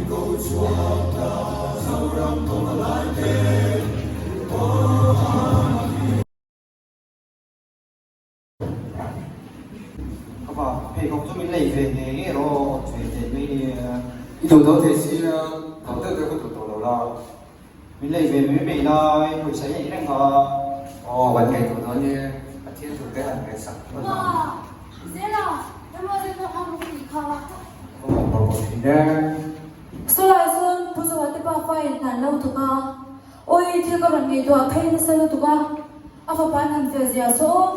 ko chhuak ta Zoram kawng a lai te aw a Ka pa, pheikhawk chu min lei ve nge nge rawh awt ve teh mai nia. I duh tawh thei si a, tho deuh deuh ka duh tawh lo la. Min lei ve mai mai lai, pawisa hi a reng a. Aw, kan ngaihtuah dawn nia, Pathian thu te han ngaihsak phawt ang. Pa, Zela, ramah zel pawh khan ka tih kha. Ka mawh bawrh bawrh thin e. Sawlai chuan Pu Zoa te pa fa in hna an lo thawk a, Awi, thil ka rawn ngaihtuah phei nasa lutuk a. A fapa an han fel zia saw aw.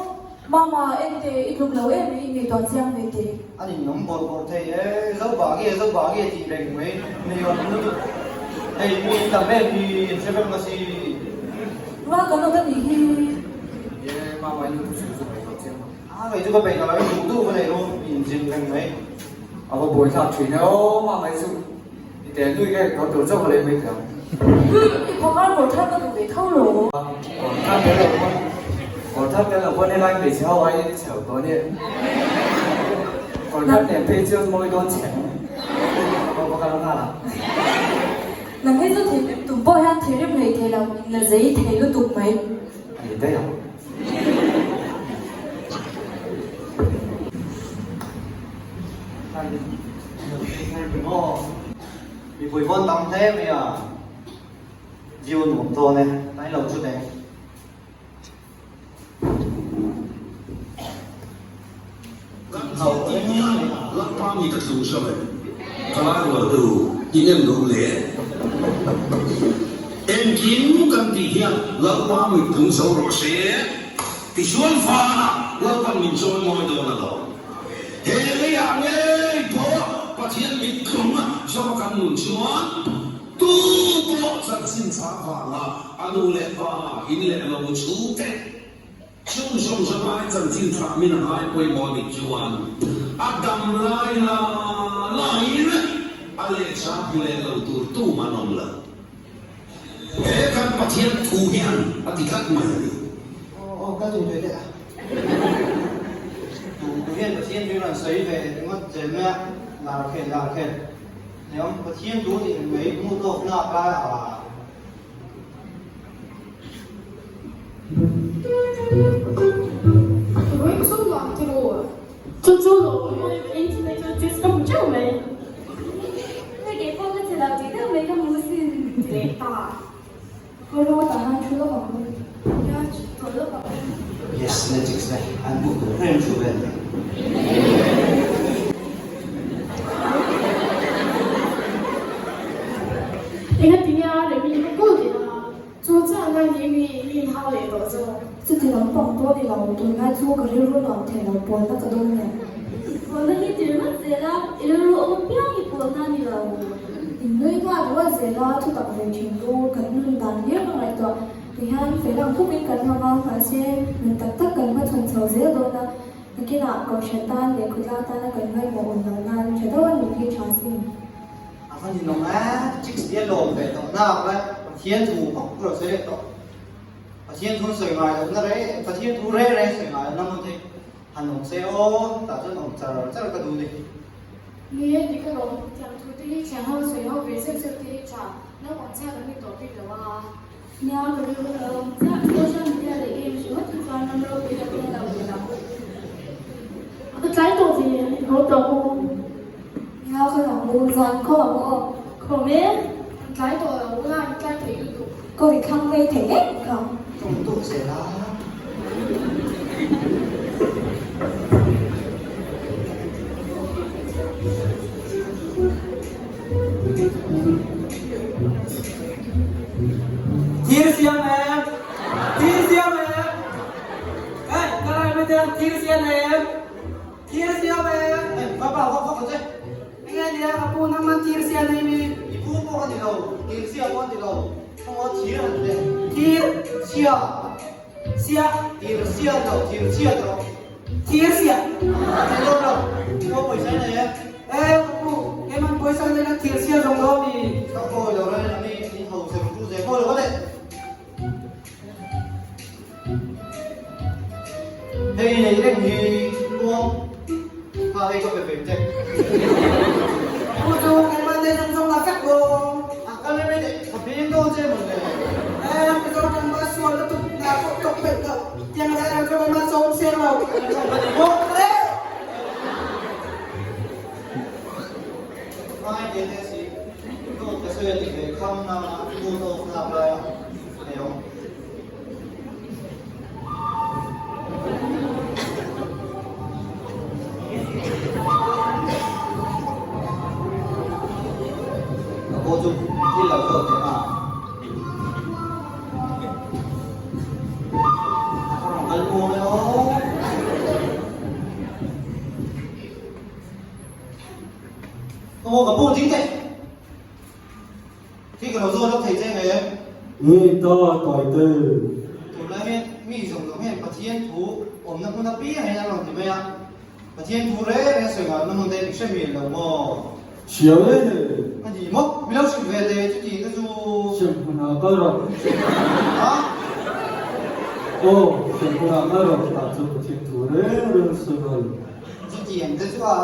Mama, ente i tluk lo em i ngaihtuah chiang ve teh. An in awm bawrh bawrh thei e, zo bah nge zo bah nge tih reng mai nei awm lutuk. Hei mi in tam em hi in hre vek la si. Rual kan awk a nih hi. E, mama i nu thu sawi chu ngaihtuah chiang lo. A ngei chu ka peih lo i duh duh ka nei ru in zin reng mai. A va buai thlak thin e aw mama i chu. I teh nui nge ka tur chauh ka lei mai thei ang. I khawhar kawr thar ka duh ve tho lo. Kawr thar tel lo pawn kawr thar tel lo pawn helai hmeichhe ho aiin i chhelo tawh ania. Kawr thar nen phei chuan mawi dawn chhe ang. Ka va kal nghal ang. Nang hi chu thinrim tum pawh hian thinrim ngei thei lo in la zei thei lutuk mai. A ni daih ang. Mipui vawn tam hle mai a, view nuam dawn e, tlai lo chu teh. Kan thil tih hian Lalpa mi ka tlung zo em? Ka lai rual tu in en duh le? Engkim kan tih hian Lalpa mi tlung zo rawh se. Tichuan vanah Lalpan min chawi mawi dawn a lo. He leiah ngei pawh Pathian mit tlung zawk kan nun chuan tu pawh chanchin tha vanga a nu leh pa in leh lo chhungte chung zawng zawng ai chanchin tha min a ngai pawimawh nih chuan a dam lai la laiin a lehkha hmu leh lo tur tum an awm lo. He kan Pathian thu hian a ti tlat mai a ni. Aw aw ka duh ve deuh a. Duh duh hian Pathian thu rawn sawi ve ringawt zel mai a, lar khel lar khel. Hneawm Pathian thu tih mai hmuh tawk nak lai a. Vawiin chu nuam ti ru. Chu chu lo internet chu chis ka hmu teuh mai. Hei kei pawh ka che lo tih deuh mai ka hmu sin ti leh ta. Khawi rawng atah hian thu lawk ang u. Nia tawlh lawk ang u. Yes le chicks le an hmuh tur reng thu vel mai. Engati nge a remi ka kul tih a? Chu chiah ngai ni mi mi in hau leh tawh zawk. Chuti lam pang pawh ni lo, tunlai chu ka rilru nuam thei lo pawlna ka dawng nen. Pawlna hi tir ngawt zel a, i rilru awm apiang i pawlna a ni lo. In nui nghal rual zel a, thu tak ve thin ru, kan nun dan hlir ka ngaihtuah. Tihian fel ang khawpin kan lang a, mahse nun tak tak kan hmachhawn chho zel dawn a, nakinah kohhran tan leh khawtlang tana kan ngaihmawh awm loh nan tha deuh a nih hi tha sin. A va ninawm e, chicks hi a lawm ve tawh nak le, Pathian thu bawk rawh sawi leh tawh. Pathian thu sawi ngai loh na reng, Pathian thu reng reng sawi ngai loh na hmun hi han awm se aw, tah chuan awm char char ka duh ni. Ni e, dik alawm, tiang thu te hi thian ho sawi ho ve zeuh zeuh te hi tha, naupang chhia kan ni tawh bik lo a. Nia, ka rilru lo awm chiah, social media leh games ringawt hi chuan ram ropui tak in a lo ve ang. Ka tlai tawh ve, in haw tawh u. Nia, ka lang u, zan khaw ang aw. Khawm e, an tlai tawh lo, ula an tlai thei lutuk. Ka ri thlang mai thei em kha. Tum tuk zel a. Thir siam em? Thir siam em? Hey, ka rai mai te, thir siam em? Thir siam em? Hey, va pa, va va che. Enge nia, ka pu nang man thir siam nei mi? I pu pawh a ni lo, thir sia pawh a ni lo. Khawngaw thir han ti. Thir sia. Sia. Thir sia lo, thir sia lo. Thir sia. Ti lo lo, khaw pawisa nei e. E, ka pu, keiman pawisa nei na thir sia zawng lo mi. Ka kawi lo reng ami, in ho se ru ze kawi lo ka leh. Hei nei reng hi kuang kha hei ka pe ve che. Pu chu keiman nei zawng zawng la vek lo. Ngai te te si, dawt ka sawi a ti ve kham nana mood off nak lai a hneawm. Ka pawh chu thil lo zawt teh a. Ka rawn kal muang e aw. Aw ka pu ding teh. Khi ka lo zawt lawk thei che nge? Ih ta tawi te. Tunlai hian mi zawng zawng hian Pathian thu awmna hmun apiang hian an rawn ti mai a. Pathian thu reng reng sawi ngai awmna hmun te i hre mial lo maw? Hria e. A ni maw? Mi lo hrilh ve teh chuti te chu. Hrem hmunah kal rawh. Ha? Aw, hrem hmunah kal rawh tah chu Pathian thu reng reng sawi ngai lo. Chutiang te chu a.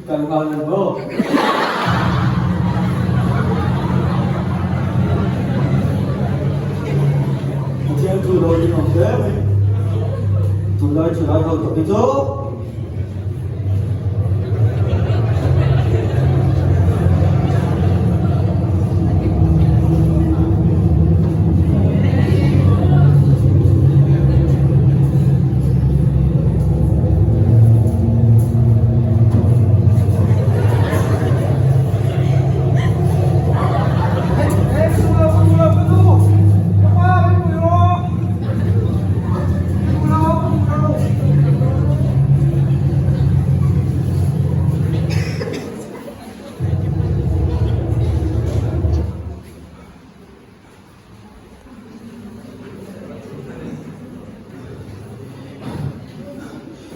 Kan nghal em aw. Pathian thu lo in awm hle mai. Tunlai thalai ho tak hi chu.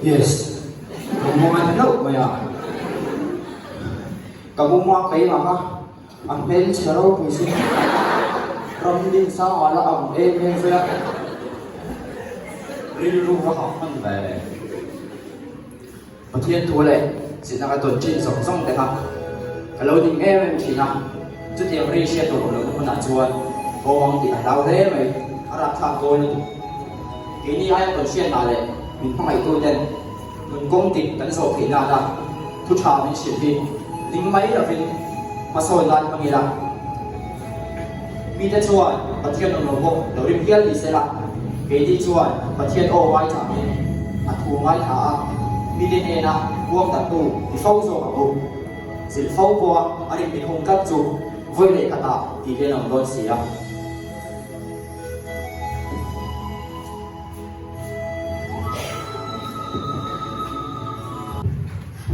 Yes, ka muang hlauh mai a. Ka mu muang keimah kha a hmelchhe ropui si. Ram din sang ah la ang em em zui a. Rilru va hah hman ve. Pathian thu leh zirna ka tawn thin zawng zawng te kha ka lo ning em em thin a. Chutiang ri hriat tur awm lohna hmunah chuan kawng tih a hlau hle mai. A rapthlak dawn a ni. Keini aia tawn hriatna leh min hmangaihtu ten nun kawng dik kan zawh theih nana thu tha min hrilh hi ning mai lovin hmasawn nan hmang ila. Mite chuan Pathian awm lo bawk lo rim hial ni sela, keini chuan Pathian aw ngaithla in a thu ngaithla a, mite hnena huam taktu ti fo zawk ang u. Zilh fo pawha a rin min hung tlat chu vawi leh khatah tih hian a awm dawn si a.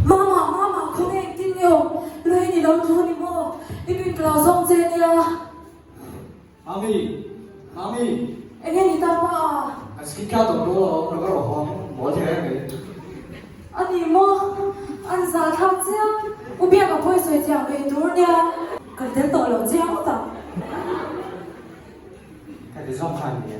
Mama, mama, khawnge engtin nge aw? Lui ni lo thu ni maw? I nuih ka lo zawng che nia. Mami, mami. Enge ni ta pa a? An skin kha tawp dawn alawm, lo ka rawh hawng mawl thei reng mai. A ni maw? An zah thlak chiang. U Biaka pawh i sawi thiam ve tur nia. Kal tel tawh lo chiang tak. Ka ti zawng khan ni e.